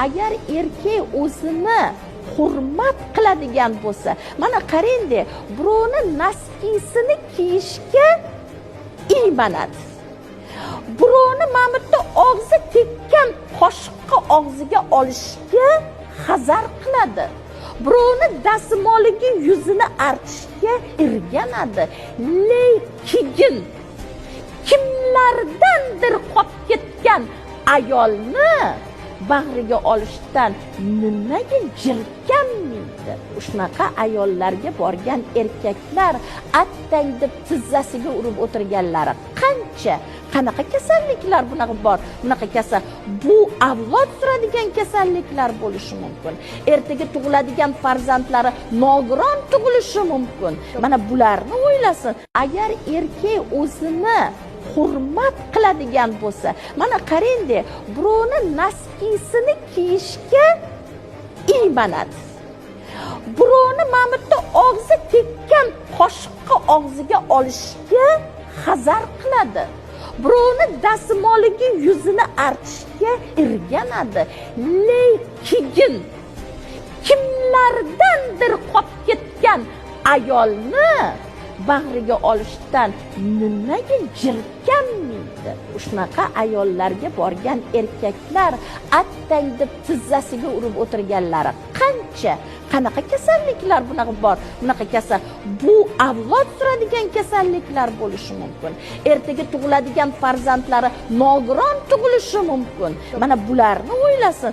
Agar erkak o'zini hurmat qiladigan bo'lsa, mana qarangda, birovni naskisini kiyishga iymanadi, birovni mana bu yerda og'zi tekkan qoshiqqa og'ziga olishga hazar qiladi, birovni dasmoliga yuzini artishga irganadi, lekin kimlardandir qolib ketgan ayolni bag'riga olishdan nimaga jirkanmaydi? Shunaqa ayollarga borgan erkaklar attang deb tizzasiga urib o'tirganlari qancha? Qanaqa kasalliklar bunaqa bor? Bunaqa kasal bu avlod suradigan kasalliklar bo'lishi mumkin, ertaga tug'iladigan farzandlari nogiron tug'ilishi mumkin. Mana bularni o'ylasin. Agar erkak o'zini hurmat qiladigan bo'lsa, mana qarangda, birovni naskisini kiyishga iymanadi, birovni mana bu yerda og'zi tekkan qoshiqqa og'ziga olishga hazar qiladi, birovni dasmoliga yuzini artishga irganadi, lekin kimlardandir qolib ketgan ayolni bag'riga olishdan nimaga jirkanmaydi? Shunaqa ayollarga borgan erkaklar attang deb tizzasiga urib o'tirganlari qancha? Qanaqa kasalliklar bunaqa bor? Bunaqa kasal bu avlod suradigan kasalliklar bo'lishi mumkin, ertaga tug'iladigan farzandlari nogiron tug'ilishi mumkin. Mana bularni o'ylasin.